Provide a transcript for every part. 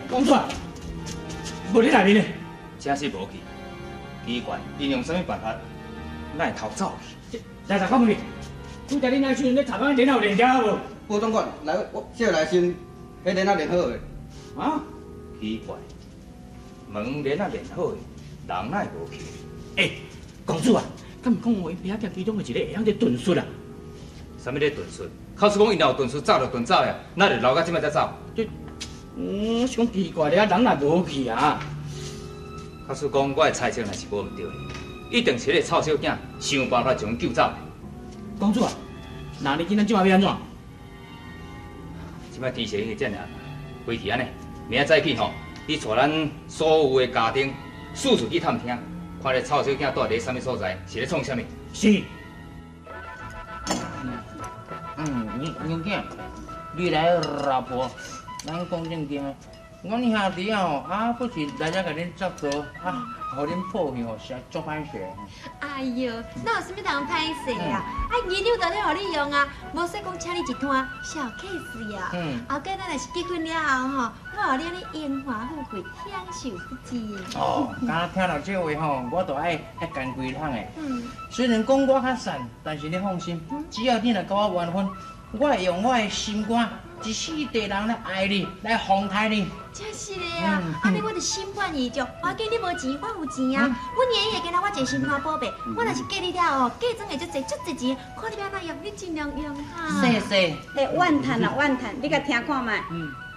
公主啊，無你內面呢？真是無去，奇怪，𪜶用啥物辦法，哪會偷走去？來來，我問你，拄才恁那時陣咧查講鏈仔有連掉無？報總管，來，我這來先，彼鏈仔連好的。啊？奇怪，門鏈仔連好的，人哪會無去？欸，公主啊，敢毋講有𪜶爸仔囝其中有一個會曉咧遁術啊？啥物咧遁術？假使講𪜶若有遁術，早就遁走呀，哪會留到這擺才走？嗯，是講奇怪咧，人也無去啊。假使講我的猜測若是無毋對的，一定是彼個臭小囝想辦法將𪜶救走的。公主啊，那你今咱這擺欲按怎？這擺天色已經遮爾暗，回去按呢，明仔早起吼，你帶咱所有的家丁四處去探聽，看彼臭小囝蹛佇啥物所在，是咧創啥物？是。嗯，娘囝，你來老婆。咱講正經的，阮兄弟啊吼，啊不是來遮共恁插座，啊，予恁抱怨吼，實在足歹勢。哎喲，哪有啥物通歹勢啊？啊，銀兩就咧予你用啊，無說講請你一攤小 case 呀。後蓋咱若是結婚了後吼，我予你按呢榮華富貴，享受不盡。哦，敢聽到這話吼，我就愛遐干規桶的。雖然講我較散，但是你放心，只要你若佮我完婚，我會用我的心肝。一世地人來愛你，來奉待你。真是的啊！按呢我就心滿意足。反正你無錢，我有錢啊。阮爺爺今仔我一個心肝寶貝，我若是嫁你了後，嫁妝會足濟足濟錢，看你欲按怎用，你盡量用哈。謝謝。欸，怨嘆啊怨嘆，你共聽看覓。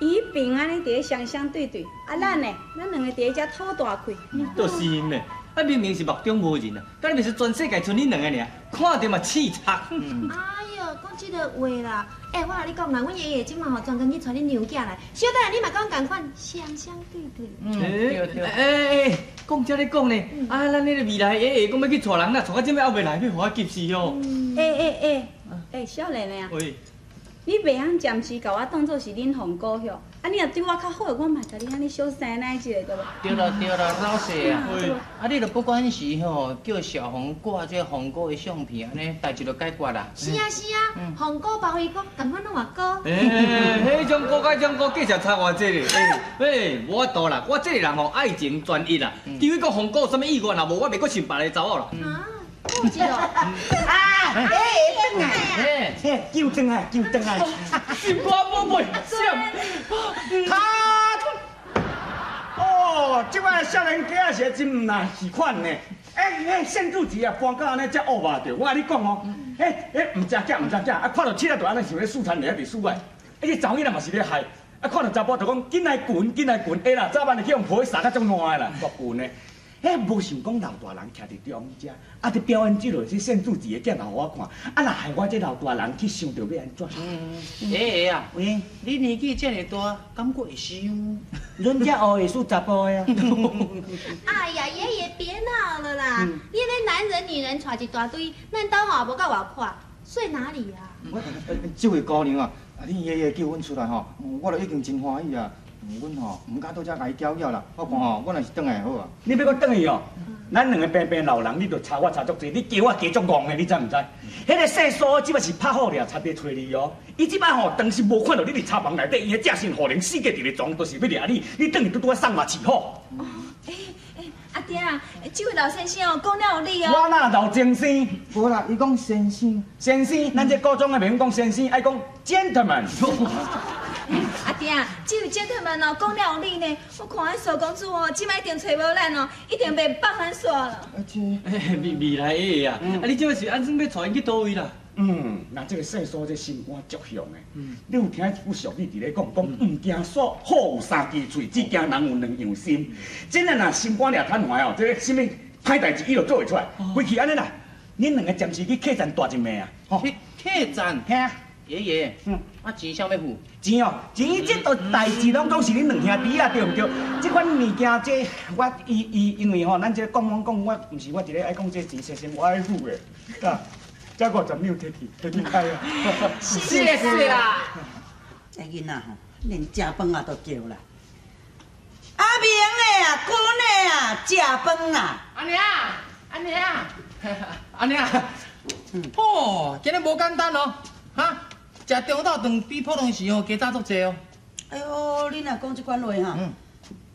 伊彼按呢佇咧雙雙對對，啊咱呢，咱兩個佇咧遮討大氣。就是呢，啊明明是目中無人啊，敢若是全世界賰恁兩个爾，看著嘛刺賊。哎喲，講這个話啦，欸，我共你講啦，阮爺爺這馬吼專工去帶恁娘囝來，小等下你嘛佮阮仝款，雙雙對對。對對。欸，講這咧講呢，啊，咱彼个未來爺爺講欲去帶人啦，帶到這擺猶未來，欲予我急死哦。欸欸欸，欸，少年的啊。喂。你袂晓暫時共我當做是恁鳳姑許，啊，你若對我較好，我嘛會共你按呢小生奶一下，對無？對啦對啦，老細啊，啊，你著不管是吼叫小紅掛這鳳姑的相片，按呢代誌就解決啦。是啊是啊，鳳姑包飛姑，仝款攏嘛高。欸，彼種姑佮這種姑價錢差偌濟咧？欸，無法度啦，我這个人吼愛情專一啦，除非講鳳姑有啥物意願啦，無我袂閣想別个查某啦。啊！欸，轉來啊！欸，救轉來，救轉來！心肝寶貝，卡！哦，這擺少年家是真毋若是款呢。欸欸，圣主席啊，搬到按呢遮烏肉著，我共你講哦，欸欸，毋食食毋食食，啊，看著七仔就按呢想咧四餐爾佇室外，啊，這查某囡仔嘛是咧害，啊，看著查埔就講緊來滾，緊來滾，欸啦，早晚會去予婆殺甲足爛的啦，國訓的。欸，無想講老大人徛佇中遮，啊，佇表演這落這聖主持的鏡頭予我看，啊，若害我這老大人去想著欲按怎？欸啊，喂，你年紀這麼大，敢閣會想？阮遮學會輸查埔的啊。哎呀，爺爺別鬧了啦！你那男人女人帶一大堆，咱兜吼無夠外闊，睡哪裡啊？這位姑娘啊，啊，恁爺爺叫阮出來吼，我就已經真歡喜啊。阮吼毋敢倒遮共伊攪擾啦，我看吼，阮還是轉來好啊。你欲閣轉去哦？咱兩個平平老人，你就吵我吵足濟，你加我加足戇的，你知毋知？彼个細蘇這擺是拍好了，差佇揣你哦。伊這擺吼，當時無看到你佇柴房內底，伊的正身予人死過佇咧床，就是欲掠你。你轉去拄拄仔送嘛飼好。哦，欸欸，阿爹啊，這位老先生哦，講了有理哦。我哪老先生？無啦，伊講先生。先生，咱這古裝的袂用講先生，愛講 gentleman。阿爹啊，這位 gentleman 哦，講了有理呢。我看彼蘇公子哦，這擺一定揣無咱哦，一定袂放咱煞了。未未來的啊，啊你這擺是按怎欲帶𪜶去佗位啦？嗯，那這個細蘇這心肝足雄的。你有聽一句俗語佇咧講，講毋驚虎有三支喙，只驚人有兩樣心。真的若心肝掠坦懷哦，這个啥物歹代誌伊就做會出來。回去按呢啦，恁兩个暫時去客棧蹛一暝啊。吼，客棧？嘿。爺爺。啊，錢啥欲付？錢哦，錢這都代誌攏總是恁兩兄弟啊，對毋對？這款物件，這我伊伊因為吼，咱這講講講，我毋是我一个愛講這錢，先生我愛付的，啊，這50兩提去，提去開啊。是是啦。這囡仔吼，連食飯啊都叫啦。阿明的啊，君的啊，食飯啊。阿娘，阿娘，阿娘，哦，今日無簡單哦，哈，食中晝頓比普通時吼加早足濟哦。哎喲，你若講這款話哈，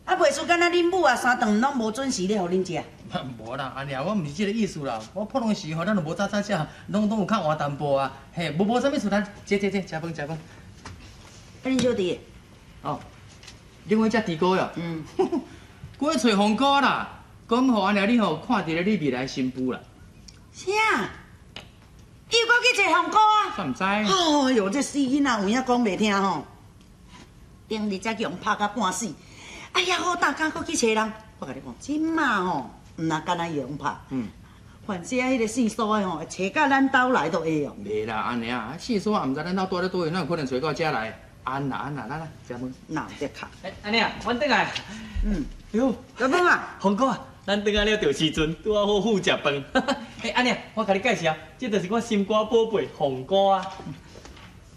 啊，袂輸敢若恁母啊三頓攏無準時咧，予恁食。無啦，阿娘，我毋是這個意思啦。我普通時吼，咱就無早早食，攏有較晚淡薄啊。嘿，無啥物事，咱坐坐坐，食飯食飯。啊，恁小弟。哦，另外一只猪哥哟。嗯。過去揣紅哥啦，講予阿娘你吼看佇咧你未來新婦啦。啥？伊又閣去揣紅哥啊？我毋知。哎喲，這死囡仔有影講袂聽吼。頂日才去予拍甲半死，哎呀，好大敢閣去揣人。我共你講，這馬吼，毋若干焦伊會予拍。嗯。反正彼個姓蘇的吼，會揣到咱兜來都會哦。袂啦，阿娘，啊，姓蘇也毋知咱兜蹛咧佗位，哪有可能揣到遮來？安啦安啦，來來，食飯。哪有得卡？哎，阿娘，阮轉來。嗯。喲，食飯啊！紅哥啊，咱轉來了著時陣，拄仔好赴食飯。哎，阿娘，我共你介紹，這就是我心肝寶貝紅哥啊。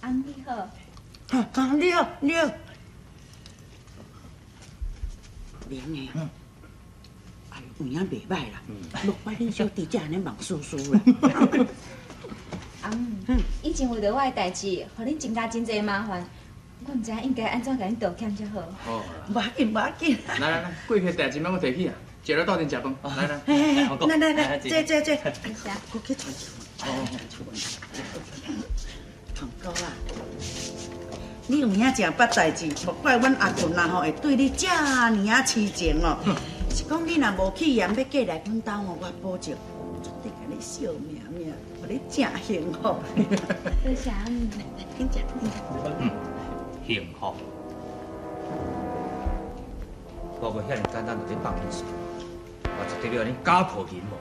阿你好。啊，你好，你好。明的，哎呦，有影袂歹啦，莫怪恁小弟才按呢忙输输啦。阿姆，以前為著我的代誌，予恁增加真濟麻煩，我毋知影應該按怎共恁道歉才好。哦，無要緊，無要緊。來來來，過去代誌免閣提起啊，食了鬥陣食飯。來來，來來來，坐坐坐。多謝。我去傳球。哦，紅哥啊，你有影誠捌代誌，莫怪阮阿群啊吼會對你遮爾啊痴情哦。是講你若無去嫌欲過來阮兜哦，我保證絕對共你惜命命，予你誠幸福。多謝阿姆，緊食緊食。嗯，幸福。我無遐爾簡單就你放恁耍，我絕對欲予恁家破人亡。